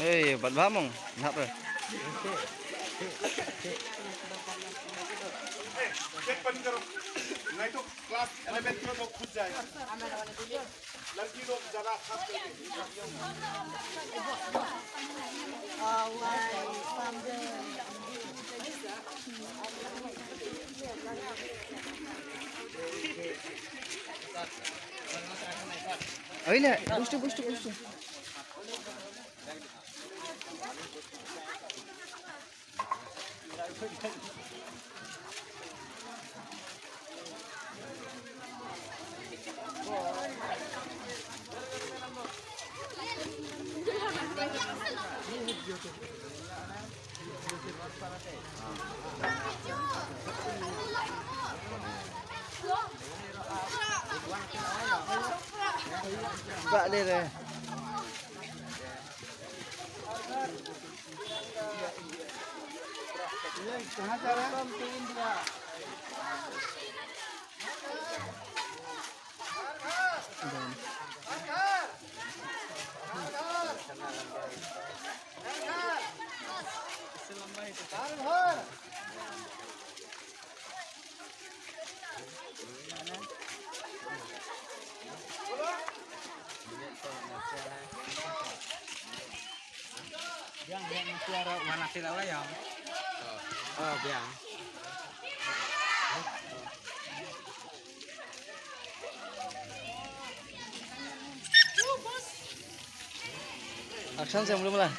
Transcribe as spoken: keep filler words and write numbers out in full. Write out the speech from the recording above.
Ei, bat bha mong, nap re. Check ban karo. Nahi to class eleven twelve log khut jayega. Ladki log zyada khas karke. Ayo na, push to, push to, push to. Ba le re. Biang, biang, mesti ada warna sila lah, ya. Oh, biang. Action sem belum lah.